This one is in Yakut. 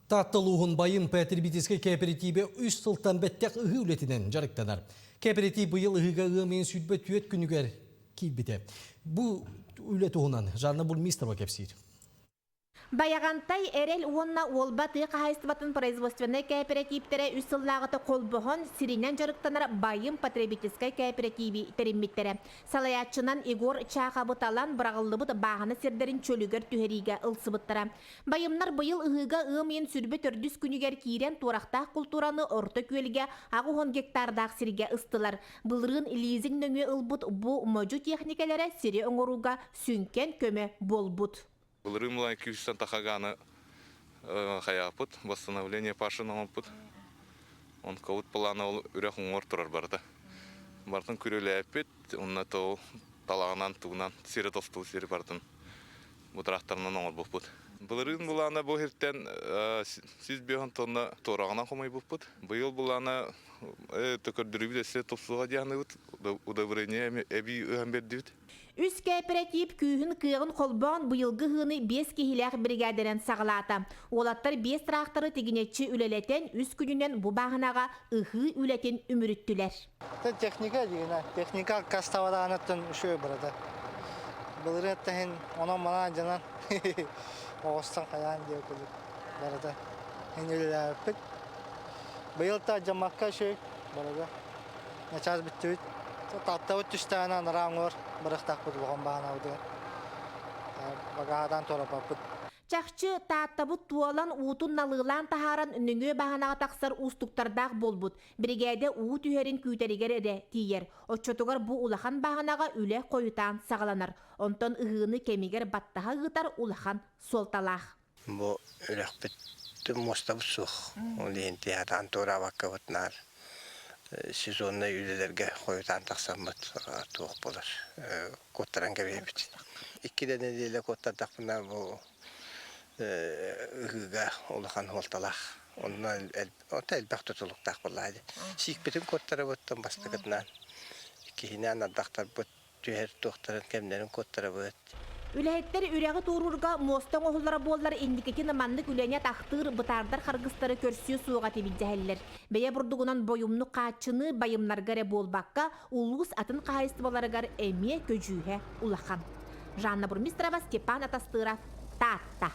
Таатта улууһун Байым потребительскай кээпэрэтиибэ үс сылтан бэттэх ыһыы үлэтинэн дьарыктанар. Кээпэрэтиип быйыл ыһыыга ыам ыйын 24 күнүгэр киирбитэ. Бу үлэ туһунан Жанна Бурмистрова кэпсиир. Байаҕантай, Эрэл уонна Уолба тыа хаһаайыстыбатын производственнай кээпэрэтииптэрэ үс сыллааҕыта холбоһон, сиринэн дьарыктанар Байым потребительскай кээпэрэтииби тэриммиттэрэ. Салайааччынан Егор Чаахабы талан, быраҕыллыбыт бааһына сирдэрин чөлүгэр түһэриигэ ылсыбыттара. Байымнар быйыл ыһыыга ыам ыйын сүрбэ төрдүс күнүгэр киирэн туорахтаах култуураны Орто Күөлгэ 80 гектардаах сиргэ ыстылар. Былырыын лизинг нөҥүө ылбыт бу модьу техникэлэрэ сири оҥорууга сүҥкэн көмө буолбут. Былырыын булан 200 тахаганы хайааппыт, восстановление пашин оҥорбут. Онкобут плана ол үрэх уҥуор турар барыта. Барытын күрүөлээппит, онно то талаҕынан тугунан сири тостуу сири барытын бу тракторынан оҥорбуппут. Былырыын булаана бу сиртэн 105 тонна туораҕынан хомуйбуппут. Быйыл булаана төкөрдөрүүбүт өссө тупсуға дианыыбыт, удобрение эбии ыһан бердибит. Үс кээпэрэтиип күүһүн-кыаҕын холбоон быйылгы ыһыыны биэс киһилээх биригээдэнэн саҕалаата. Уолаттар биэс тракторы тигинэччи үлэлэтэн, үс күнүнэн бу бааһынаҕа ыһыы үлэтин үмүрүттүлэр. Техника дигина, техника каставаданыттан үшөө барада. Былыры эттэһин онон манан дьанан оҕостон хайаан диэ курдук барада. Ин үлэлээбиппит. Быйыл та дьаммакка үшөө барада. Начаас бүттүбүт. Тааттабыт түстэҕинэ анараа оҥор барыахтаахпыт улахан баһаанабытыгар. Багаһаатаан туораппаппыт. Чахчы, Тааттабыт туолан, уутун налыылаан таһааран нөҥүө баһанаҕа тахсар уустуктардаах буолбут. Биригээдэ уу түһэрин күүтэригэр эрэ тиийэр. Оччотугар бу улахан бааһынаҕа үлэ хойутаан саҕаланар. Онтон ыһыыны кэмигэр баттаһа ыытар улахан суолталаах. Бу үрэхпит муостабыт суох. Ол иһин тиһатаан туораабаккабыт наар сезоннай үлэлэргэ хойутаан тахсаммыт туох буолар куоттаран кэбиһэбит. Икки да нэдиэлэ куоттардахпына бу ыһыыга улахан суолталаах. Онно элбэх тутулуктаах буоллаҕа дии. Сиикпитин куоттарабыттан бастакытынан иккиһинэн ардахтарбыт түһэр туохтарын кэмнэрин куоттарабыт. Үлэһиттэр үрэҕи туоруурга муоста оҥоһуллара буоллар инникитин маннык үлэни атахтыыр, бытаардар харгыстары көрсүө суоҕа этибит дэһэллэр. Бэйэ бурдугунан бойумнук хааччыныы байымнарга эрэ буолбакка, улуус атын хаһаайыстыбаларыгар эмиэ көдьүүһэ улахан. Жанна Бурмистрова, Степан Атастыров, Таатта.